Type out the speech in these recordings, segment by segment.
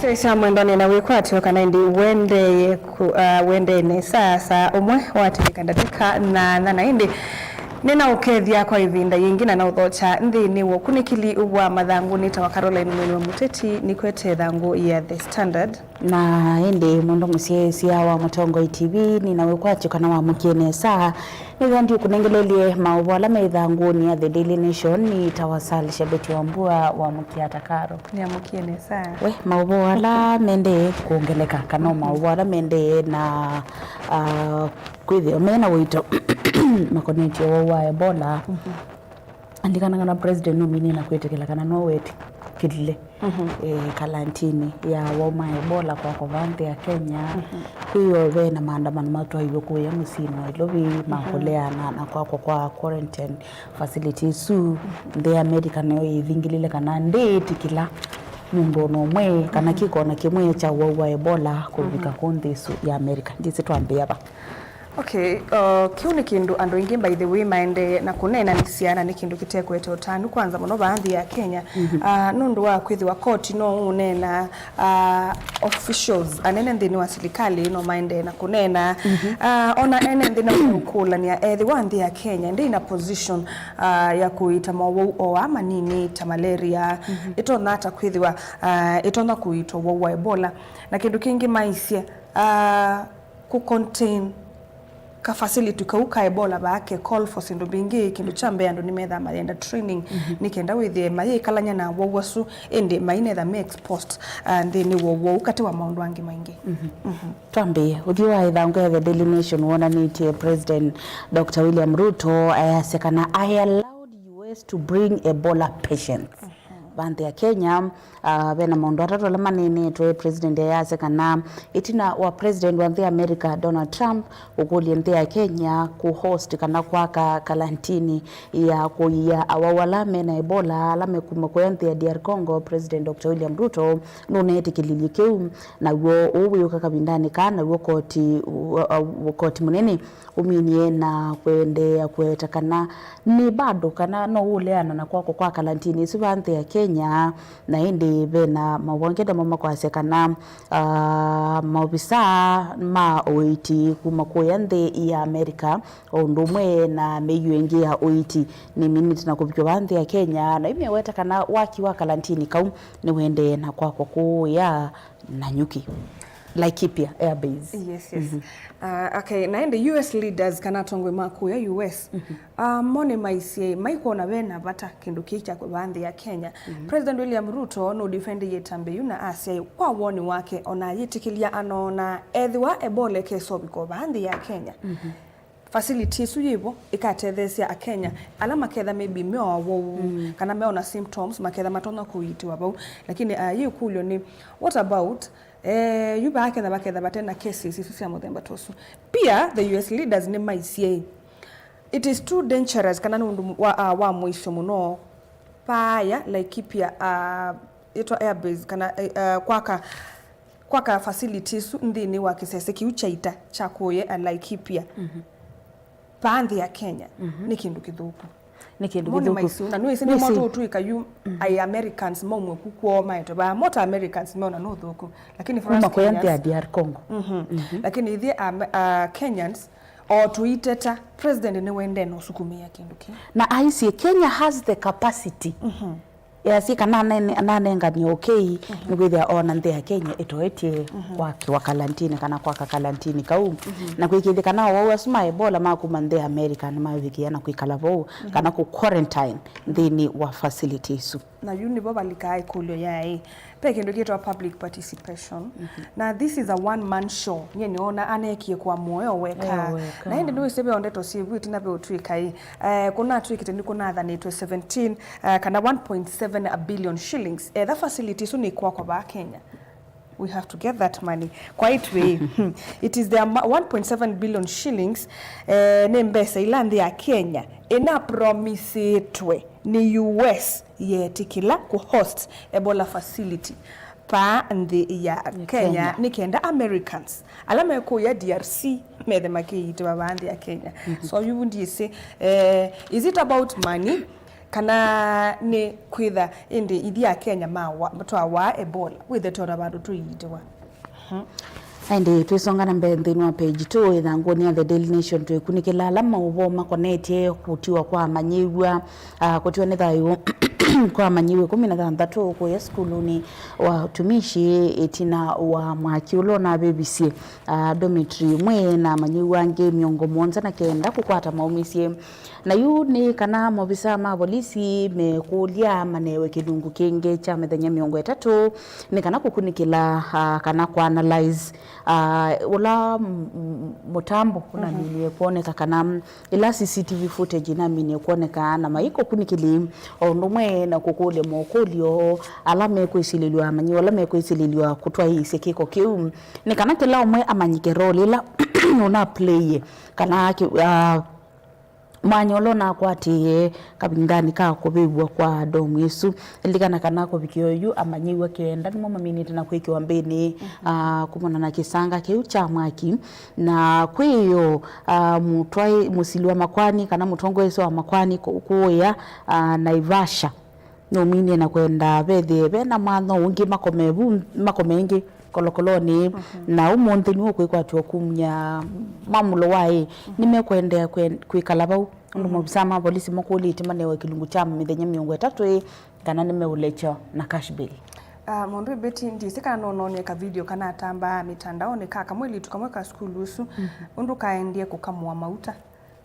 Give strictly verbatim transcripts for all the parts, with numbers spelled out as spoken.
Sya mwendwa, nĩna wĩkwatyo kana ĩndĩ wendee ku- ah, wendee nesa saa ũmwe watĩlĩka ndatĩka na nana, ĩndĩ nĩna ũkethya kwa ĩvinda yĩngĩ na naũthokya nthĩnĩ wa ũkunĩkĩli wa mathangũ. Nĩtawa Caroline Mwene wa Mũteti, nĩkwete ĩthangũ ya The Standard. Na ĩndĩ mũndũ mũsyaĩĩsya wa Mũtongoi T V, nĩna wĩkwatyo kana wamũkie nesa. Nĩw'a ndiũkũnengelelye maũvoo ala me ĩthangũnĩ ya The Daily Nation. Nĩtawa Sal Shabeti wa Mbua, wamũkie ata Karo? Nĩamũkie nesa. We, maũvoo ala mendee kwongeleka, kana o maũvoo ala mendee na, ah, kwĩthĩwa me na ũito makonetye ũwau wa Ebola. Andikana kana president nũminie na kwĩtĩkĩla kana no wetĩkĩlile, eh, kalantini ya ũwau ma Ebola kwakwa vaa nthĩ ya Kenya. Kwĩo ve na maandamano matwaiwe kũya mũsyĩnĩ wa Nairobi ma kũleana na kwakwa kwa quarantine facility isu. Nthĩ ya America nayo yĩthingĩlile kana ndĩĩtĩkĩla mũndũ ona ũmwe kana kĩko ona kĩmwe kya ũwau wa Ebola kũvika kũu nthĩ ĩsu ya America. Ndyĩsĩ twambĩĩa va. Okay, uh, kĩu nĩ kĩndũ andũ aingĩ, by the way, maendee na kũneenanĩsya, na nĩ kĩndũ kĩtekwete ũtanu, kwanza mũno vaa nthĩ ya Kenya. Ah, nũndũ wa kwĩthĩwa koti no ũneena, ah, officials anene nthĩnĩ wa silikalĩ no maendee na kũneena. Ah, ona ene nthĩ no meũkũlany'a ethĩwa nthĩ ya Kenya ndĩ na position, ah, ya kũita mowau o aa manini ta malaria, ĩtonya ata kwĩthĩwa, ah, ĩtonya kũitwa ũwau wa Ebola. Na kĩndũ kĩngĩ maisye, ah, kũ contain ka facility kau ka Ebola vaa ke call for syĩndũ mbingĩ. Kĩndũ kya mbee, andũ nĩmethaa mayenda training nĩ kenda wĩthĩe mayĩkalany'a na ũwau asu, ĩndĩ mainetha me exposed, ah, nthĩnĩ wa ũwau katĩ wa maũndũ angĩ maingĩ. Twambĩĩe ũthyũ wa ĩthangũ ya The Daily Nation wonanĩtye President Doctor William Ruto ayasya kana, "I allowed U S to bring Ebola patients." Vaa nthĩ ya Kenya, ah, ve na maũndũ atatũ ala maneenetwe. President ayasya kana ĩtina wa President wa nthĩ ya America Donald Trump ũkũlya nthĩ ya Kenya kũ host kana kwaka kalantini ya kũia awau ala me na Ebola ala mekuma kũya nthĩ ya D R Congo, President Doctor William Ruto nũneetĩkĩlilye kĩu. Naw'o ũu wĩũka kavindanĩ kaa naw'o koti, u- u- koti mũnene ũminie na kũendeea kũweta kana nĩ bado kana no ũleana na kwakwa kwa kalantini ĩsu vaa nthĩ ya Kenya. Na ĩndĩ ve na maũvoo angĩ namo makwasya kana, ah, maovisaa ma ũiiti kuma kũya nthĩ ya America o ũndũ ũmwe na mĩio ĩngĩ ya ũiiti nĩminĩte na kũvikĩwa vaa nthĩ ya Kenya, na imeweta kana waki wa kalantini kau nĩwendee na kwakwa kũũya Nanyuki, Laikipia Air Base. Yes, yes. Uh, okay, na ĩndĩ U S leaders kana atongoi ma kũya U S, uh, mo nĩmaisye maikwona ve na vata kĩndũ kĩĩ kya vaa nthĩ ya Kenya. President William Ruto nũdefendie ĩtambya yĩu na asya kwa woni wake ona ayĩtĩkĩlya anoona ethĩwa Ebola ĩkesovika vaa nthĩ ya Kenya, facility ĩsu yĩvo ĩkatetheesya Akenya ala maketha maybe me o awau, kana me ona symptoms, maketha matonya kũiitiwa vau. Lakini, ah, yĩkũlyo nĩ, what about, eh, yu vaa Kenya vaketha vate na cases isu sya mũthemba ta ũsu? Pia the U S leaders nĩmaisye it is too dangerous, kana nĩ ũndũ wa, ah, wa mũisyo mũno vaaya Laikipia, ah, yĩtwa airbase, kana, eh, ah, kwaka kwaka facility isu nthĩnĩ wa kĩsese kĩu kya ita kya kũya Laikipia vaa nthĩ ya Kenya nĩ kĩndũ kĩthũku. Nĩ kĩndũ kĩthũku. Maisu na nĩwĩsĩ nĩmo tũtwĩka yu, ai Americans maumwe ku kwoo maetwe vaa, mo ta Americans meona nĩ ũthũku, lakini for us kuma kũya nthĩ ya Kenyans, D R Congo. Lakini ithyĩ, um, uh, Kenyans o tũiteta, president nĩwendee na ũsukumĩa kĩndũ kĩu. Na aisye Kenya has the capacity. Easya kana anene- ananenganie okay, nĩkwĩthĩa ona nthĩ ya Kenya ĩtoetye kwakĩwa kalantini kana kwaka kalantini kau, na kwĩkĩĩthya kana awau asu ma Ebola ma kuma nthĩ ya America nĩmavikĩa na kwĩkala vau kana kũ quarantine nthĩnĩ wa facility isu. Na yu nĩvo valikaa ĩkũlyo yaĩ, ve kĩndũ kĩtawa public participation, na this is a one man show. Nyie nĩona aneekie kwa mũoyo weka. Eo weka. Na ĩndĩ nĩwĩsĩ ve o ndeto syĩvu ĩtina ve ũtw'ĩka ĩ, eh, kũnatw'ĩkĩte nĩkũnathanĩtwe seventeen, eh, kana one point seven billion shillings, etha facility isu nĩkwakwa vaa Kenya. We have to get that money. Kwa itwĩ, it is the ama- one point seven billion shillings, eh, nĩ mbesa ila nthĩ ya Kenya ĩnapromisĩtwe nĩ U S yetĩkĩla kũ host Ebola facility vaa nthĩ ya Kenya, Kenya, nĩ kenda Americans ala mekũya D R C methe makĩiitĩwa vaa nthĩ ya Kenya. So yu ndiĩsĩ, eh, is it about money? Kana nĩ kwĩtha ĩndĩ ithi a Kenya mawa-, twawaa Ebola, wĩthe tona vandũ tũiitĩwa. Mhm. Ĩndĩ twĩsonga na mbee nthĩnĩ wa page two, ĩthangũnĩ ya The Daily Nation, twĩkunĩkĩla ala maũvoo makonetye kũtiwa kwa amanyĩw'a, ah, kũtiwa nĩ thayũ kwa amanyĩw'a ĩkũmi na thanthatũ kũya sukulunĩ wa Utumishi ĩtina wa mwaki ũla ũnavĩvisye, ah, dormitory ĩmwe na amanyĩw'a angĩ mĩongo mũonza na kenda kũkwata maũmĩsye. Na yu nĩ kana maovisaa ma volisi mekũlya manewe kĩlungu kĩngĩ kya mĩthenya mĩongo ĩtatũ nĩ kana kũkunĩkĩla, ah, kana kũanalyze, ah, ũla m-, m-, mũtambo ũnaminie kwoneka kana ĩla C C T V footage inaminie kwoneka, na maikũkunĩkĩli o ũndũ ũmwe na kũkũlya mokũlyo ala mekwĩsilĩlw'a, amanyĩw'a ala mekwĩsilĩlw'a kũtwaĩĩsya kĩko kĩu, nĩ kana kĩla ũmwe amanyĩke role ĩla ũnaplay kana kĩ-, ah, mwanya ũla ũnakwatĩĩe kavindanĩ ka kũvĩvw'a kwa domu ĩsu. Lilikana kana kũvikĩa oyu, amanyĩw'a kenda nĩmo maminĩte na kwĩkĩwa mbĩnĩ, ah, kumana na kĩsanga kĩu kya mwaki. Na kwĩ ĩyoo, ah, mũtwaĩ-, mũsili wa makwani kana mũtongoesya wa makwani kũ-, kũũya, ah, Naivasha nũminie na kwenda vethĩe ve na mwanya ũngĩ makome vu, makome ĩngĩ kolokolonĩ, na ũmũnthĩ nĩw'o kwĩkwatw'a kumya mwamũlo wa ĩ, nĩmekũendeea kwe-, kwĩkala vau, ũndũ maovisaa ma volisi makũlĩtye manewe kĩlungu kya mĩthenya mĩongo ĩtatũ ĩ, kana nĩmeũlekya na cash bail. Ah, mũndũ Betty, ndĩsĩ kana nũnoonie ka video kanatambaa mĩtandaonĩ ka kamwĩlĩtu kamwe ka sukulu ũsu, ũndũ kaendie kũkamũa mauta.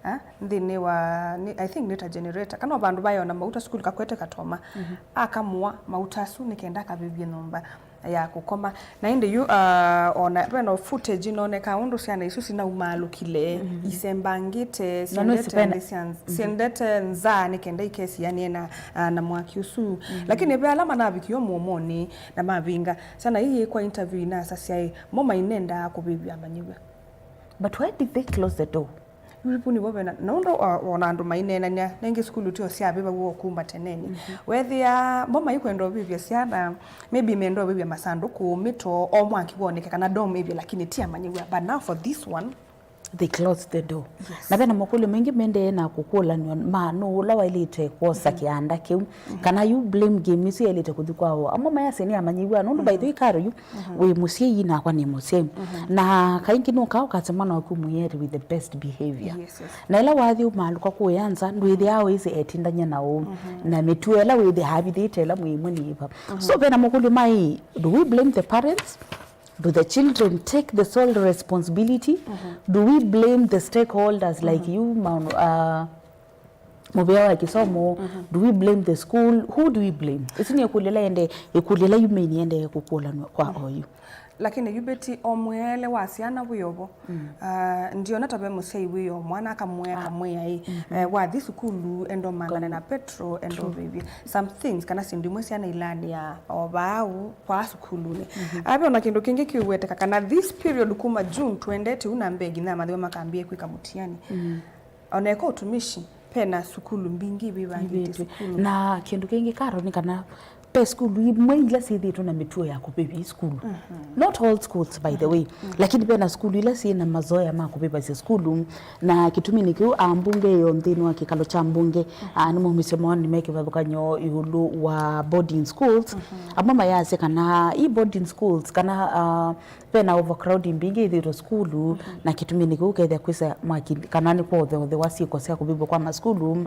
Ah, nthĩnĩ wa, nĩ, I think nĩ ta generator, kana o vandũ vaĩ ona mauta sukulu kakwete katoma. Akamũa mauta asu nĩ kenda akavĩvye nyũmba ya kũkoma. Na ĩndĩ yu, ah, ona vena footage inonekaa ũndũ syana isu sinaumalũkile, isembangĩte, syendete nthĩ sya nz-, syendete nza nĩ kenda ikesianie na, ah, na mwaki ũsu. Lakini ve ala manavikie mũomonĩ na mavinga. Syana ii kwa interview inasasya ĩ, mo mainendaa kũvĩvw'a amanyĩw'a. But why did they close the door? Yu vu nĩvo vena, na ũndũ o-, ona andũ maineenany'a, nengĩ sukulu tio syavĩva w'o kuma teneni. Wethĩa mo maikwenda ũvĩvya syana, maybe menda ũvĩvya masandũkũ, mĩto, o mwaki woneke kana dom ĩvye, lakini ti amanyĩw'a. But now for this one, they closed the door. Yes. Na vena makũlyo maingĩ mendee na kũkũlanw'a ma nũũ ũla waĩlĩte kwosa kĩanda kĩu, kana yu blame game ĩsu yaĩlĩte kũthi kwa ũ. Amwe mayasya nĩ amanyĩw'a, nũndũ by the way, Karo, yu wĩ mũsyai nakwa nĩ mũsyai. Na kaingĩ nũkaa ũkasya mwana waku ũmwĩete with the best behavior. Yes, yes. Na ĩla wathi ũmalũka kũya nza, ndwĩthĩaa ũĩsĩ etindany'a na ũũ. Na mĩtuo ĩla wĩthĩaa avithĩte ĩla mwĩ ĩmwe nĩ ĩva. So vena makũlyo ma ĩ, do we blame the parents? Do the children take the sole responsibility? Do we blame the stakeholders like you, ma-, uh, mũvĩa wa kĩsomo? Do we blame the school? Who do we blame? Ĩsu nĩ ĩkũlyo ĩla ĩendee, ĩkũlyo ĩla yu main ĩendee kũkũlanw'a kwa oyu. Lakini yu Betty, o mwĩaĩle wa syana wĩ ovo. Ah, ndiona ta ve mũsyai wĩ o mwana akamwĩa, akamwĩa ĩ, eh, wathi sukulu enda ũmantane na petrol, enda ũvĩvye some things, kana syĩndũ imwe syana ilaanĩa o vau kwa sukulunĩ. Ave ona kĩndũ kĩngĩ kĩũweteka kana this period kuma June twendete u na mbee nginya mathĩwa makambie kwĩka mũtiani. Ona eka Utumishi, pena sukulu mbingĩ ivĩvangĩte sukulu. Na kĩndũ kĩngĩ, Karo, nĩ kana ve sukulu imwe ila syĩthĩĩtwe na mĩtuo ya kũvĩvya sukulu. Not all schools, by the way. Lakini vena sukulu ila syĩ na mazoea ma kũvĩvasya sukulu. Na kĩtumi nĩ kĩu, ambunge ĩyo nthĩnĩ wa kĩkalo kya mbunge, ah, nĩmaumisye mawoni me kĩvathũkany'o ĩũlũ wa boarding schools. Amwe mayasya kana i boarding schools kana, ah, ve na overcrowding mbingĩ ĩthĩĩtwe sukulu, na kĩtumi nĩ kĩu ũkethĩa kwĩsa mwaki kana nĩ kwotheothewa syĩko sya kũvĩvw'a kwa masukulu.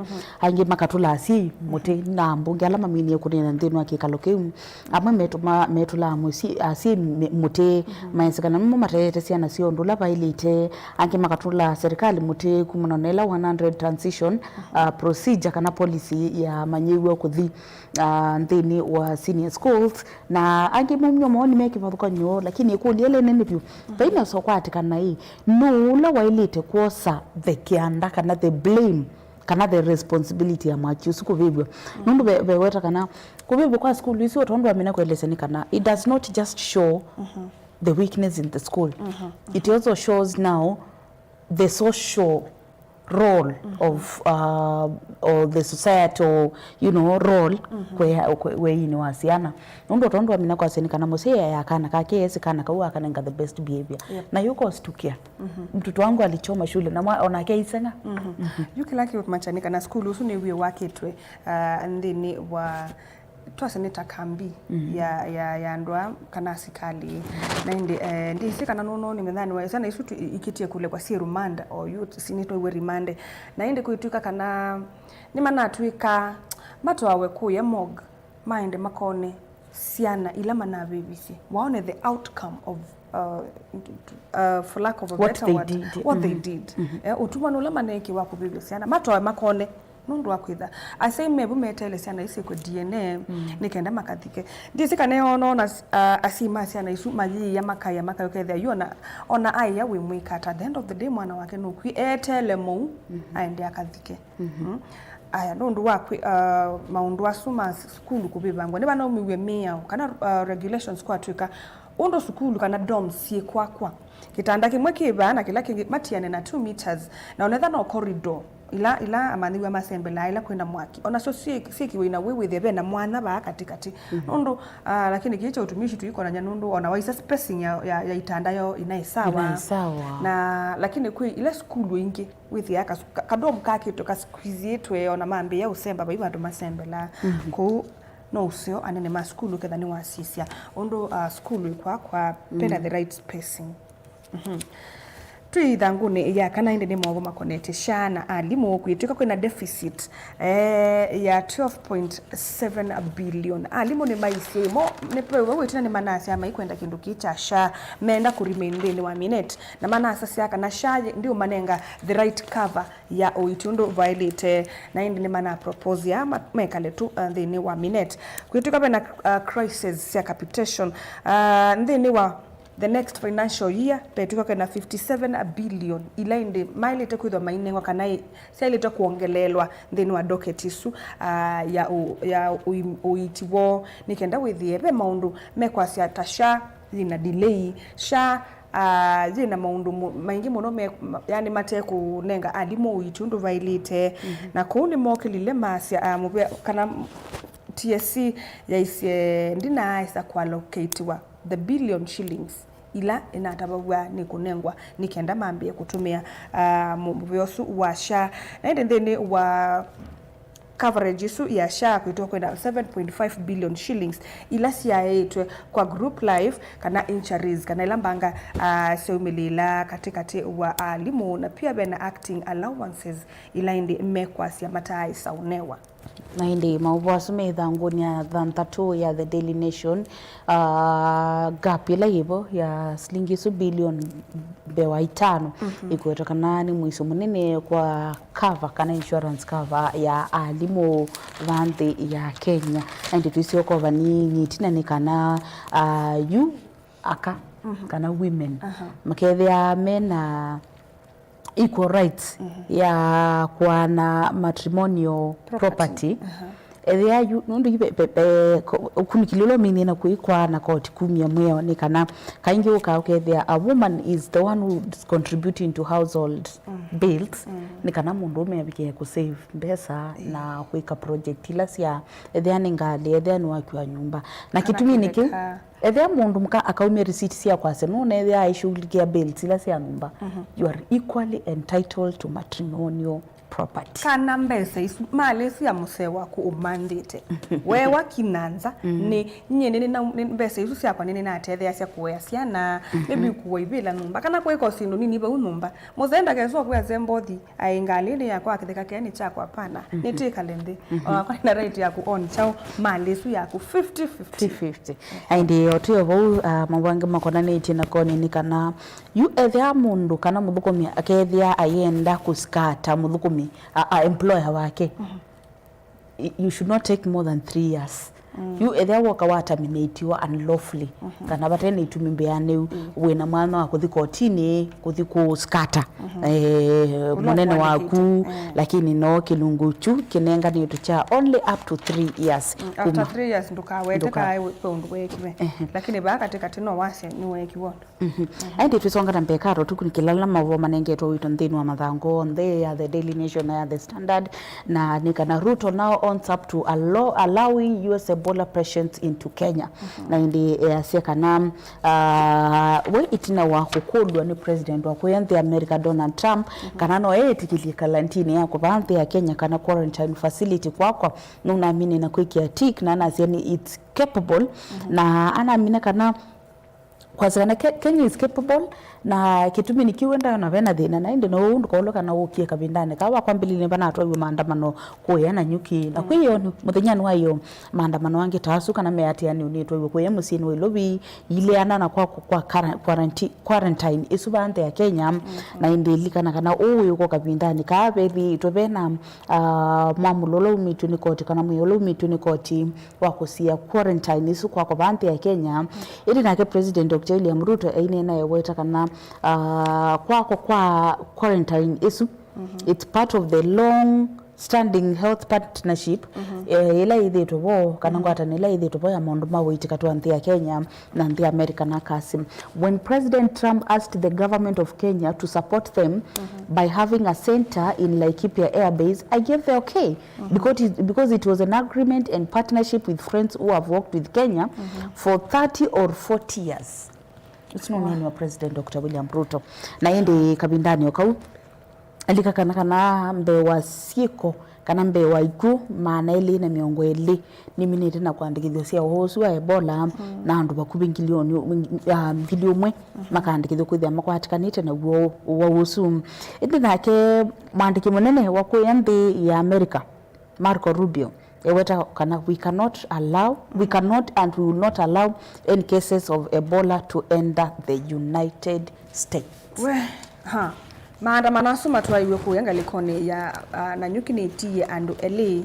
Angĩ makatũla asyai mũtĩ, na ambunge ala maminie kũneena nthĩnĩ wa kĩkalo kĩu. Amwe metũma-, metũlaa mũsyĩ, asyai mĩ-, mũtĩ, maesĩ kana nĩmo mateete syana syoo ũndũ ũla vaĩlĩte. Angĩ makatũla serikali mũtĩ kumana na ĩla one hundred transition, uh, procedure kana policy ya manyĩw'a kũthi, uh, nthĩnĩ wa senior schools. Na angĩ maumya mawoni me kĩvathũkany'o, lakini ĩkũlyo ĩla ĩnene vyũ, vai nesa ũkwatĩkana ĩ, nũũ ũla waĩlĩte kwosa the kĩanda kana the blame kana the responsibility ya mwaki ũsu kũvĩvw'a? Nũndũ ve-, veweta kana kũvĩvw'a kwa sukulu isu, o tondũ amina kũelesya, nĩ kana it does not just show the weakness in the school. It also shows now the social role of, uh, or the societal, you know, role kwe, kwe, wĩinĩ wa syana. Nũndũ tondũ amina kwasya nĩ kana mũsyai aya kana kake esi kana kau akanenga the best behavior. Yep. Na yuko situkia. Mtoto wangu alichoma shule na mwa, onake aiseng'a. Yu kĩla kĩũmacha nĩ kana sukulu ũsu nĩw'o wakĩtwe, uh, nthĩnĩ wa twasya nĩ ta kambi ya, ya, ya andũ aa kana asikalĩ. Na ĩndĩ, eh, ndĩsĩ kana nũnoo nĩ mĩthanĩ wa syana isu tu-, ikĩtie kũlekwa syĩ remand, o yu sinĩtwaiwe remand. Na ĩndĩ kwĩtw'ĩka kana nĩmanatw'ĩka matwawe kũya morgue, maende makone syana ila manavĩvisye, waone the outcome of, uh, uh, for lack of a better word, what they did. Eh, ũtumwa nũla maneekiwa kũvĩvya syana, matwawe makone. Nũndũ wa kwĩtha asyai mevu meteele syana isu syĩkwe D N A nĩ kenda makathike. Ndĩsĩ kana eona ona, uh, asyai ma syana isu mayĩĩa makaĩa makaĩa ũkethĩa yu ona, ona aĩa wĩ mwĩka ata, at the end of the day mwana wake nũkw'e eteele mou aende akathike. Mm. Aya, nũndũ wa kwĩ, uh, maũndũ asu ma s-, sukulu kũvĩvangwa, nĩvanaumiw'e mĩao kana, uh, regulations kwatw'ĩka ũndũ sukulu kana dorms syĩ kwakwa. Kĩtanda kĩmwe kĩ vaa na kĩla kĩngĩ matiane na two meters, na onetha no corridor ila, ila amanyĩw'a masembelaa ila kwĩna mwaki, ona syo syĩ-, syĩkiwe in a way wĩthĩe vena mwanya vaa katĩkatĩ. Nũndũ, uh, lakini kĩĩ kya utumishi tuikonany'a nũndũ ona waisa spacing ya, ya, ya itanda yo inaĩ sawa. Inaĩ sawa. Na lakini kwĩ ila sukulu ingĩ wĩthĩaa kasu-, ka-, kadomu kakĩtwe kasqueezĩtwe, ona mambĩĩa ũsemba vai vandũ masembelaa. Kũu no ũseo anene ma sukulu ketha nĩwasisya ũndũ, uh, sukulu ĩkwakwa pena the right spacing. Twĩ ithangũnĩ ya kana ĩndĩ nĩ maũvũ makonetye SHA na alimũ kwĩtw'ĩka kwĩna deficit, eh, ya twelve point seven billion. Alimũ nĩmaisye ĩmo nĩ vau ĩtina nĩmanasya maikwenda kĩndũ kĩĩ kya SHA, menda kũ remain nthĩnĩ wa Minet. Na manasasya kana SHA yĩ-, ndĩũmanenga the right cover ya ũiiti ũndũ vaĩlĩte, na ĩndĩ nĩmana propose ya ma-, mekale tu, uh, nthĩnĩ wa Minet. Kwĩtw'ĩka vena, uh, crisis sya capitation, uh, nthĩnĩ wa the next financial year, vetw'ĩka kwĩna fifty seven billion ila ĩndĩ maĩlĩte kwĩthwa mainengwa kana ĩ-, syaĩlĩte kwongeleelwa nthĩnĩ wa docket isu, uh, ya ũ-, ya ũi-, ũiiti woo, nĩ kenda wĩthĩe ve maũndũ mekwasya ta SHA yĩna delay, SHA, ah, yĩna maũndũ mo-, maingĩ mũno me, ma-, yani mate kũnenga alimũ ũiiti ũndũ vaĩlĩte. Na kũu nĩmokĩlile masya, ah, mũvea, kana T S C yaisye ndinaaĩsa kũallocatiwa the billion shillings ila ĩnatavaw'a nĩ kũnengwa nĩ kenda mambĩe kũtũmĩa, ah, mũ-, mũvea ũsu wa SHA. Na ĩndĩ nthĩnĩ wa coverage ĩsu ya SHA kwĩtwa kwĩna seven point five billion shillings ila syaĩtwe kwa group life kana injuries kana ila mbanga, ah, syaumĩlĩĩla katĩkatĩ wa alimũ, na pia vena acting allowances ila ĩndĩ mekwasya mataaĩsa ũnewa. Na ĩndĩ maũvoo asu me ĩthangũnĩ ya thanthatũ ya The Daily Nation, ah, gap ĩla yĩvo ya silingi isu billion mbee wa itano ĩkwetwa kana nĩ mũisyo mũnene kwa cover kana insurance cover ya alimũ va nthĩ ya Kenya. Na ĩndĩ twĩsĩ ũkova nĩ, nĩ ĩtina nĩ kana, ah, yu aka kana women makethĩa mena equal rights ya kũaana matrimonial property. Ethĩa yu, nũndũ yu ve, ve, ve, ko-, ũkunĩkĩli ũla ũmĩnie na kũikwaana koti kumya mwĩao nĩ kana kaingĩ ũkaa ũkethĩa a woman is the one who is contributing to household bills, nĩ kana mũndũũme avikĩe kũ save mbesa na kwĩka project ila sya, ethĩa nĩ ngalĩ, ethĩa nĩ waki wa nyũmba. Na kĩtumi nĩ kĩu. Ethĩa mũndũ mũka akaumya receipt sya kwasya nũneethĩa aishughulikia bills ila sya nyũmba, you are equally entitled to matrimonial property. Kana mbesa isu, malĩ ĩsu ya mũsee waku ũmanthĩte. Wewa kinanza, nĩ, nyie nĩ, nĩ, nĩ, mbesa isu syakwa nĩ nĩnatetheeasya kũea syana, maybe kũwa ivĩla nyũmba, kana kwĩka o syĩndũ nini vau nyũmba. Mũsee ndakeswa kwĩa zembothi. Ai, ngalĩ nĩ yakwa, kĩtheka kĩĩ nĩ kyakwa, pana. Nĩtĩkale nthĩ. Ona wakwa nĩna right ya kũ own kyaũ, malĩ ĩsu yaku fifty fifty. Fifty fifty. Aindĩ, o twĩ o vau, ah, maũvoo angĩ makonanĩtye na koni nĩ kana yu ethĩa mũndũ kana mũthũkũmi akethĩa ayenda kũskata mũthũkũmi, a, a employer wake. Y-, you should not take more than three years. Yu ethĩwa woka wa terminatiwa unlawfully, kana vate na itumi mbĩanĩu, wĩ na mwanya wa kũthi kotinĩ, kũthi kũ scatter, eh, ũla mũnene waku, ũkwandĩkĩte, eh. Lakini no kĩlungu kyu kĩnenganĩtwe kya only up to three years. Mm, after kuma three years ndũkawete ndũka- kana we-, we ũndũ weekiwe. Ehe. Lakini vaa katĩ katĩ no wasye nĩweekiwe ũndũ. Mhm. Aindi twisonga na mbee, Carol, tũkunĩkĩla ala maũvoo manengetwe witũ nthĩnĩ wa mathangũ onthe ya The Daily Nation na ya The Standard, na nĩ kana Ruto now owns up to allow, allowing U S Ebola patients into Kenya. Mhm. Na ĩndĩ easya kana, ah, we itina wa kũkũlw'a nĩ president wa kũya nthĩ America, Donald Trump, mhm, kana no eĩtĩkĩlye kalantini ya kũvaa nthĩ ya Kenya kana quarantine facility kwakwa, nũnamine na kwĩkĩa tick, na anasya nĩ it's capable, mhm, na anamina kana kwasya kana Ke-, Kenya is capable, na kĩtumi nĩ kĩu endayo na vena thĩna, na ĩndĩ no ũu ndũkaũlwe kana ũkie kavindanĩ kaa wakwambĩlĩlye nĩ vanatwaiwe maandamano kũya Nanyuki, na kwĩ ĩyo nĩ mũthenyanĩ wa ĩyo maandamano angĩ ta asu kana meatĩanĩo nĩtwaiwe kũya mũsyĩnĩ wa Ilovi, ileana na kwa, kwa kara-, quaranti-, quarantine ĩsu vaa nthĩ ya Kenya, na ĩndĩ ĩlikana kana ũu wĩũko kavindanĩ kaa vethĩĩtwe vena, ah, mwamũlo ũla umĩtw'e nĩ koti kana mwĩao ũla umĩtw'e nĩ koti wa kũsiĩa quarantine ĩsu kwakwa vaa nthĩ ya Kenya. Ĩndĩ nake President Doctor William Ruto aineena eweta kana, ah, kwakwa kwa quarantine ĩsu, it's part of the long standing health partnership, eh, ĩla ĩthĩtwe vo, kana ngwatanĩo ĩla ĩthĩtwe vo ya maũndũ ma ũiiti katĩ wa nthĩ ya Kenya na nthĩ ya America na Kasim. When President Trump asked the government of Kenya to support them by having a center in Laikipia Air Base, I gave the okay. Because it, because it was an agreement and partnership with friends who have worked with Kenya for thirty or forty years. Ũsu nĩ ũneeni wa President Doctor William Ruto. Na ĩndĩ kavindanĩ o kau, alika kana, kana mbee wa syĩko, kana mbee wa ikw'ũ maana elĩ na mĩongo ĩlĩ niminĩte na kũandĩkĩthw'a sya ũwau ũsu wa Ebola, na andũ vakuvĩ ngilioni, ah, ngili ũmwe makaandĩkĩthw'a kwĩthĩa makwatĩkanĩte na w'o, ũwau ũsu. Ĩndĩ nake mwandĩki mũnene wa kũya nthĩ ya America, Marco Rubio, eweta kana we cannot allow, we cannot and we will not allow any cases of Ebola to enter the United States. We, ha, maandamano asu matwaiwe kũya ngalĩkonĩ ya, ah, Nanyuki nĩtiie andũ elĩ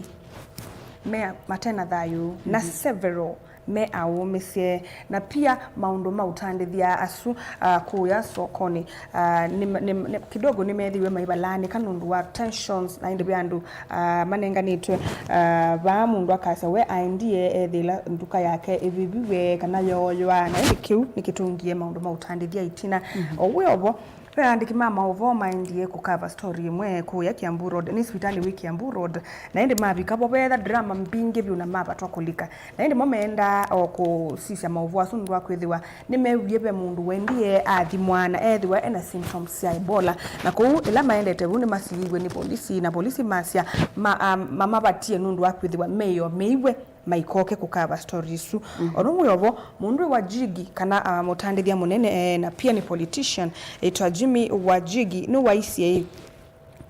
me matena thayũ, na several me aũmĩsye, na pia maũndũ ma ũtandĩthya asu, ah, kũya sokonĩ, ah, nĩ, nĩ, nĩ, kidogo nĩmethiwe maivalanĩka nũndũ wa tensions, na ĩndĩ ve andũ, ah, manenganĩtwe, ah, vaa mũndũ akasya we aendie ethĩla nduka yake ĩviviwe kana yooywa, na ĩndĩ kĩu nĩkĩtũngie maũndũ ma ũtandĩthya ĩtina. O wĩ o vo, ve aandĩki ma maũvoo maendie kũkava story ĩmwe kũya Kiambu Road, nĩ sivitalĩ wĩ Kiambu Road, na ĩndĩ mavika vo veetha drama mbingĩ vyũ na mavatwa kũlika. Na ĩndĩ mo meendaa o kũsisya maũvoo asu nũndũ wa kwĩthĩwa nĩmeewie ve mũndũ wendie athimwa na eethĩwa ena symptoms sya Ebola. Na kũu ĩla maendete vu nĩmasiiwe nĩ volisi, na volisi masya ma, um, mamavatie nũndũ wa kwĩthĩwa meĩo mĩiwe maikoke kũkava story isu. O na ũu wĩ o vo, mũndũ wĩ Wajigi kana, ah, mũtandĩthya mũnene, eh, na pia nĩ politician, ĩtwa Jimmy Wajigi, nĩwaisye ĩ,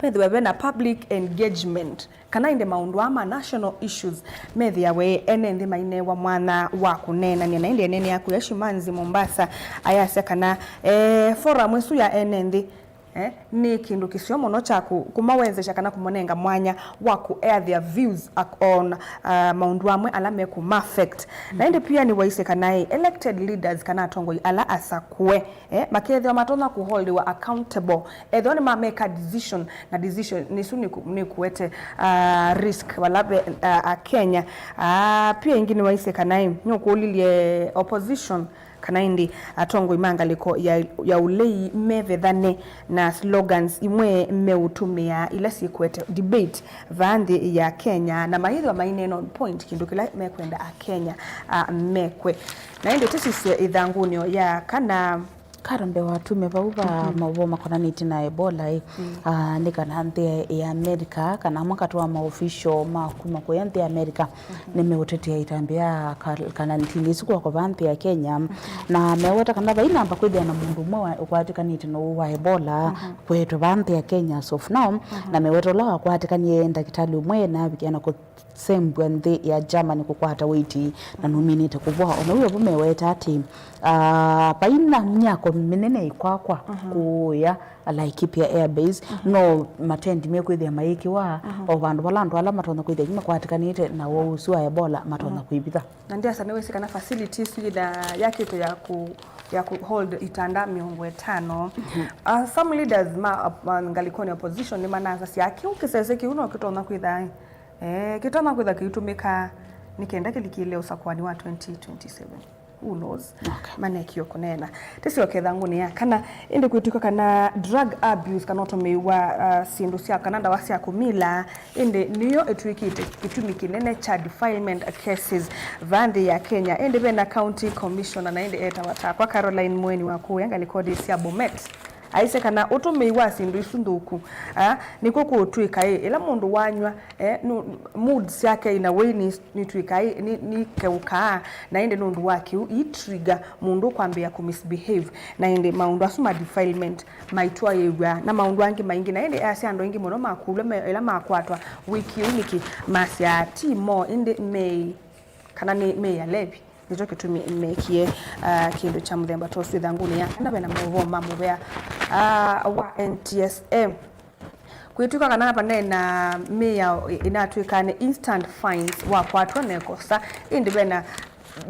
vethĩwe vena public engagement, kana ĩndĩ maũndũ aa ma national issues methĩawe ene nthĩ mainewa mwanya wa kũneenany'a. Na ĩndĩ eneenea kũya Shimanzi, Mombasa, ayasya kana, eh, forum ĩsu ya ene nthĩ, eh, nĩ kĩndũ kĩseo mũno kya kũ-, kũmawezesha kana kũmanenga mwanya wa kũ air their views ak-, on, uh, maũndũ amwe ala mekũma affect. Na ĩndĩ pia nĩwaisye kana, eh, elected leaders kana atongoi ala asakũe, eh, makethĩwa matonya kũholdiwa accountable ethĩwa nĩmameka decision, na decision nĩsu nĩkũ-, nĩkũete, uh, risk vala ve, uh, Akenya. Uh, pia ĩngĩ nĩwaisye kana, eh, nĩũkũlilye opposition kana ĩndĩ atongoi ma ngalĩko ya, ya ũlei mevethane na slogans imwe meũtũmĩa ila syĩkwete debate vaa nthĩ ya Kenya, na mayĩthĩwa maineena on point kĩndũ kĩla mekwenda Akenya, a, mekwe. Na ĩndĩ tũsisye ĩthangũnĩ ya kana. Karo mbee wa tume vau va maũvoo makonanĩtye na Ebola ĩ, a, nĩ kana nthĩ ya America kana amwe katĩ wa maofficial ma kuma kũya nthĩ ya America nĩmeũtetea ĩtambya ya kal-, kalantini ĩsu kwakwa vaa nthĩ ya Kenya, na meweta kana vai namba kwĩthĩa na mũndũ ũmwe wa-, ũkwatĩkanĩte na ũũ wa Ebola kwetwe vaa nthĩ ya Kenya as of now, na meweta ũla wakwatĩkanie ndakĩtalĩ ũmwe na avikĩa na kũ-, sembw'a nthĩ ya Germany kũkwata ũiiti, na nũminĩte kũvoa. O na w'o vo meweta atĩ, ah, vai na myako mĩnene ĩkwakwa kũũya Laikipia Air Base, no matendi mekwĩthĩa mayĩkĩwa o vandũ vala andũ ala matonya kwĩthĩa makwatĩkanĩte na ũwau ũsu wa Ebola matonya kwĩvitha. Na ndiasa nĩwĩsĩ kana facility ĩsu yĩna yakĩtwe ya ku, ya ku hold itanda mĩongo ĩtano. Uh, some leaders ma, ma ngalĩkonĩ opposition nĩmanasasya kĩu kĩsese kĩu no kĩtonya kwĩtha, eh, kĩtonya kwĩtha kĩitũmĩka nĩ kenda kĩlikĩle ũsakũani wa twenty twenty-seven. Who knows? Okay. Manekio kũneena. Tĩsyoke ĩthangũnĩ ya kana, ĩndĩ kwĩtw'ĩka kana drug abuse kana ũtũmĩi wa, uh, syĩndũ sya kana ndawa sya kũmila, ĩndĩ nĩyo ĩtw'ĩkĩte kĩtumi kĩnene kya defilement cases vaa nthĩ ya Kenya. Ĩndĩ ve na county commissioner na ĩndĩ etawa takwa Caroline Mweni wa kũũya ngalĩkonĩ sya Bomet. Aisye kana ũtũmĩi wa syĩndũ isu nthũku, ah, nĩkw'o kũũtw'ĩka ĩ, ĩla mũndũ wanyw'a, eh, nu-, mood syake in a way ni, nitw'ĩka ĩ, ni, nikeũkaa, na ĩndĩ nũndũ wa kĩu, ii trigger mũndũ kwambĩĩa kũ misbehave, na ĩndĩ maũndũ asu ma defilement maitwaĩĩw'a, na maũndũ angĩ maingĩ, na ĩndĩ easya andũ aingĩ mũno makũlw'a me, ĩla makwatwa wĩkĩu nĩkĩ, masyaa ti mo, ĩndĩ meĩ, kana nĩ meĩ alevi. Nĩkyo kĩtumi meekie, ah, kĩndũ kya mũthemba ta ũsu ĩthangũnĩ ya kana ve na maũvoo ma mũvea, ah, wa N T S A. Kwĩtw'ĩka kana vane na mĩao ĩ-, ĩnatw'ĩkaa nĩ instant fines wakwatwa na ĩkosa, ĩndĩ ve na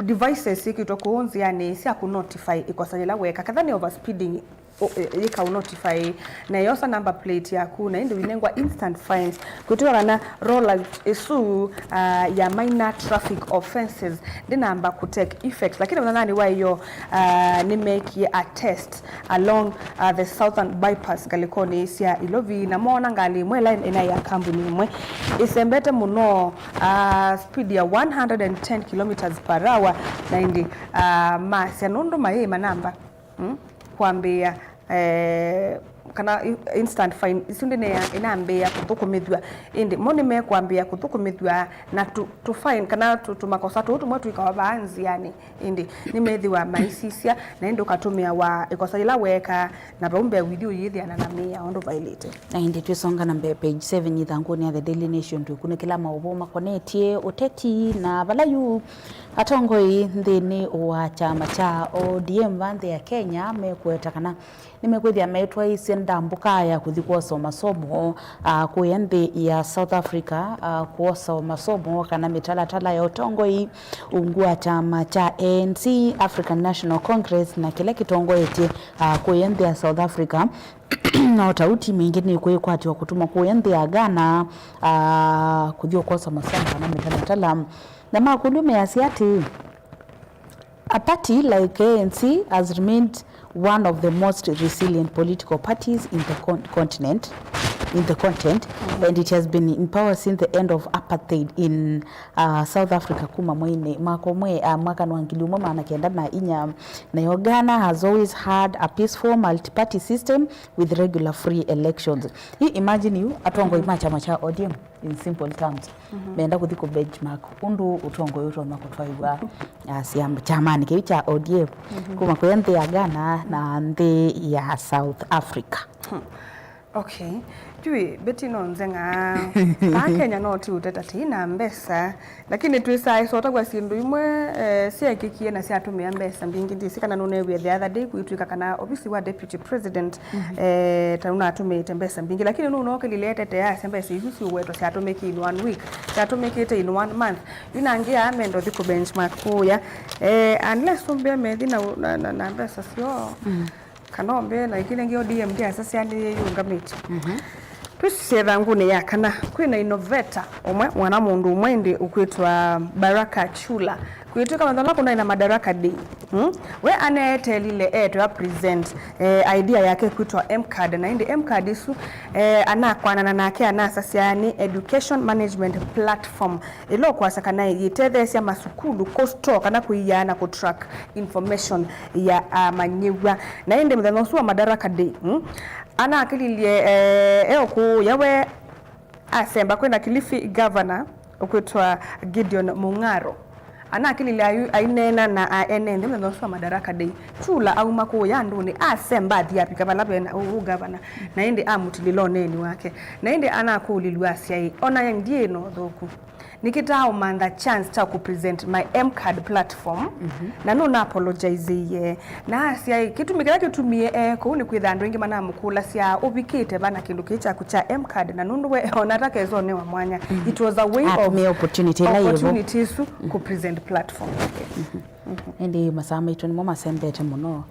devices syĩkĩtwe kũu nzĩanĩ sya kũ notify ĩkosa yĩla weeka, ketha nĩ overspeeding, ũ-, ĩ-, yĩkaũ notify, na yosa number plate yaku, na ĩndĩ ũinengwa instant fines. Kwĩtw'ĩka kana rollout ĩsu, ah, ya minor traffic offenses ndĩnamba kũ take effect, lakini mũthanyanĩ wa ĩyo, ah, nĩmeekie a test along, ah, the southern bypass ngalĩkonĩ sya Ilovi, na moona ngalĩ ĩmwe ĩla ĩnaĩ ya kambuni ĩmwe ĩsembete mũno, ah, speed ya one hundred and ten kilometers per hour, na ĩndĩ, ah, masya nũndũ mayĩĩ manamba, mm, kwambĩĩa, eh, kana i-, instant fine isu ndĩneea ĩnambĩĩa kũthũkũmĩthw'a, ĩndĩ mo nĩmekwambĩĩa kũthũkũmĩthw'a na tũ, tũ fine kana tũ, tũmakosa tũu tũmwe twĩkawa vaa nzĩanĩ, ĩndĩ nĩmethĩwa maisisya, na ĩndĩ ũkatũmĩawa ĩkosa yĩla weeka, na vau mbee wĩthi ũyĩthĩana na mĩao ũndũ vaĩlĩte. Na ĩndĩ twĩsonga na mbee, page seven ĩthangũnĩ ya The Daily Nation, twĩkunĩkĩla maũvoo makonetye ũteti, na vala yu atongoi nthĩnĩ wa kyama kya O D M va nthĩ ya Kenya mekũweta kana nĩmekwĩthĩa metwaĩĩsye ndambũka ya kũthi kwosa masomo, ah, kũya nthĩ ya South Africa, ah, kwosa masomo kana mĩtalatala ya ũtongoi ungu wa kyama kya A N C, African National Congress, na kĩla kĩtongoetye, ah, kũya nthĩ ya South Africa. Na o ta ũu, timu ingĩ nĩkwĩkwatĩwa kũtũmwa kũya nthĩ ya Ghana, ah, kũthi ũkwosa masomo kana mĩtalatala. Na makũlyo measya atĩĩ, a party like A N C has remained one of the most resilient political parties in the con-, continent, in the continent, and it has been in power since the end of apartheid in, uh, South Africa kuma mweinĩ, mwaka ũmwe, uh, mwaka wa ngili ĩmwe maana kenda na inya. Nayo Ghana has always had a peaceful multi-party system with regular free elections. Hii imagine you, atongoi ma kyama kya O D M, in simple terms, menda kũthi kũ benchmark ũndũ ũtongoi ũtonya kũtwaĩwa, ah, syama, kyamanĩ kĩu kya O D M, kuma kwĩ nthĩ ya Ghana na nthĩ ya South Africa. Okay. Jui, Betty, no nzeng'a. Aa Kenya no ti ũteta ti na mbesa, lakini twĩsaa ĩsotaw'a syĩndũ imwe, eh, syaekĩkie na syatũmĩa mbesa mbingĩ. Ndĩsĩ kana nũneewie the other day kwĩtw'ĩka kana ovisi wa deputy president, eh, ta ũnatũmĩĩte mbesa mbingĩ, lakini nũnokĩlile etete asya mbesa isu siũwetwa syatũmĩkie in one week, syatũmĩkĩte in one month. Yu nangĩ aa mendo thi kũ benchmark kũya, eh, unless ũmbĩa methi na, na, na, na mbesa syoo. Kana ũmbĩe na ĩkĩ nĩngĩ O D M ndĩasasya nĩyĩyũngamĩtye. Twĩsisye ĩthangũnĩ ya kana, kwĩ na innovator ũmwe, mwana mũndũ ũmwe ĩndĩ ũkwĩtwa Baraka Chula. Kwĩtw'ĩka mathola kũnaĩ na Madaraka Day. Hmm? We aneetelile etwe a present, eh, idea yake kwĩtwa M-card, na ĩndĩ M-card isu, eh, anakwanana nake anasasya nĩ education management platform ĩla ũkwasya kana yĩtetheesya masukulu kũ store kana kũiaa na kũ track information ya amanyĩw'a. Na ĩndĩ mũthenya ũsu wa Madaraka Day, mm, anakĩlilye, eh, e ũkũũya we asemba kwĩ na Kilifi governor ũkwĩtwa Gideon Mung'aro. Anakĩlilye ayu aineena na a ene nthĩ mũthenya ũsu wa Madaraka Day. Chula auma kũũya andũnĩ, asemba athi avika vala ve na ũ, ũ governor. Na ĩndĩ amũtilĩla ũneeni wake. Na ĩndĩ anakũlilw'a asya ĩ, ona ndiĩ na ũthũku. nĩkĩtaa ũmantha chance kya kũpresent my M-card platform, na nũna apologize-ie. Na asya, kĩtumi kĩla kĩtumie e kũu nĩ kwĩtha andũ aingĩ manamũkũlasya, "Ũvikĩte va na kĩndũ kĩĩ kyaku kya M-card?" Na nũndũ we ona ata kesonewa mwanya, it was a way of atumie opportunity ĩla yĩvo, opportunity ĩsu kũpresent platform yake. Ĩndĩ masaa maitũ nĩmo masembete mũno.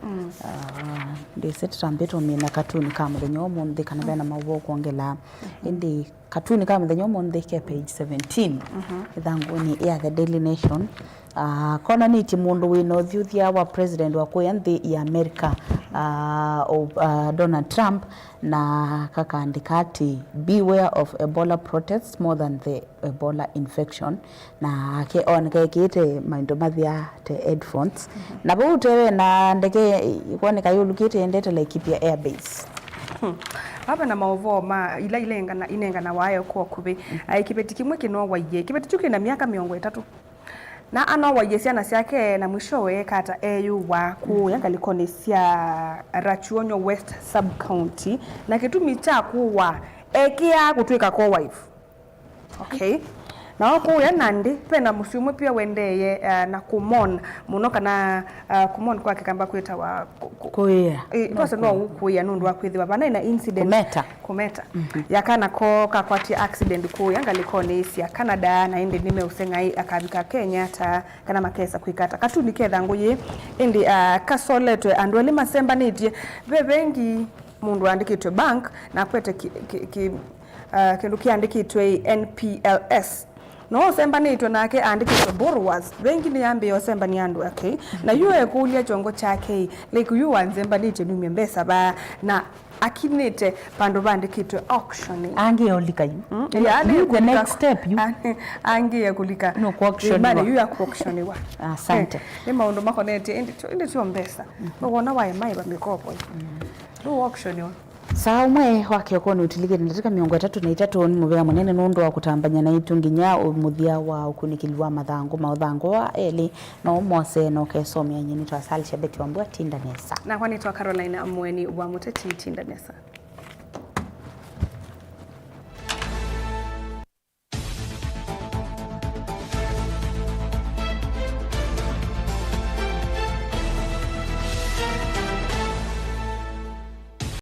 Ah, ndĩsĩ tũtambĩte ũmina katuni ka mũthenya ũmũnthĩ kana vena maũvoo kwongela. Ĩndĩ katuni ka mũthenya ũmũnthĩ ke page seventeen, ĩthangũnĩ ya The Daily Nation. Ah, konanĩtye mũndũ wĩna ũthyũthya wa president wa kũya nthĩ ya America, ah, o-, ah, Donald Trump, na kakaandĩka atĩ, "Beware of Ebola protests more than the Ebola infection." Nake oneka ekĩĩte maindo mathya te headphones. Na vau teve na ndeke ikwoneka yũlũkĩte yendete Laikipia Airways. Hmm. Vava na maũvoo ma ila ilengana, inenganawa yo kwa ũkuvĩ. Ai, kĩveti kĩmwe kĩnowaie. Kĩveti kyu kĩna myaka mĩongo ĩtatũ. Na anowaie syana syake na mwishowe ekata eyũwa kũya ngalĩkonĩ sya Rachuonyo West Sub-County. Na kĩtumi kya kũwa ekĩaa kũtw'ĩka co-wife. Okay. Na o kũya Nandi, vena mũsyĩ ũmwe pia wendeeye, uh, na kũmon mũno kana, uh, kũmon kwa Kĩkamba kwĩtawa kũ-, kũ-, kũĩa. Eh, twase no kũĩa nũndũ wa kwĩthĩwa vanaĩ na incident. Kũmeta. Kũmeta. Ya kana ko kakwatie accident kũya ngalĩkonĩ sya Canada, na ĩndĩ nĩmeũseng'ai akavika Kenya ata kana makesa kwĩka ata. Katuni kethangũ yĩ, ĩndĩ, uh, kasoletwe andũ elĩ masembanĩtye. Ve vengi mũndũ andĩkĩtwe bank, na akwete ki-, ki-, ki-, uh, kĩndũ kĩandĩkĩtwe N P L S. No ũsembanĩtwe nake andĩkĩtwe borrowers. Vengi nĩyambĩĩa ũsembania andũ ake. Na yu ekũlya kyongo kyake, like, yu wanzembanĩtye numye mbesa va? Na akinĩte vandũ vandĩkĩtwe auction. Angĩe ũlika yu. Mm, yu, yeah, yu the next step yu. Angĩe kũlika. No kũ auctioniwa. Yu ya kũ auctioniwa. Asante. Eh, nĩ maũndũ makonetye, ĩndĩ tyo, ĩndĩ tyo mbesa. Nũwona waĩ maĩ va mĩkopo. Nũ auctioniwa. Saa ũmwe wa kĩoko nĩ ũtilikĩte ndatĩka mĩongo ĩtatũ na itatũ. Nĩ mũvea mũnene nũndũ wa kũtambany'a naitũ nginya ũ-, mũthya wa ũkunĩkĩli wa mathangũ ma ũthangũ wa elĩ. No ũmose na ũkesomea nyie nĩtwa Salisha Betty Wambua. Tinda nesa. Nakwa nĩtwa Caroline Mweni wa Mũteti. Tinda nesa.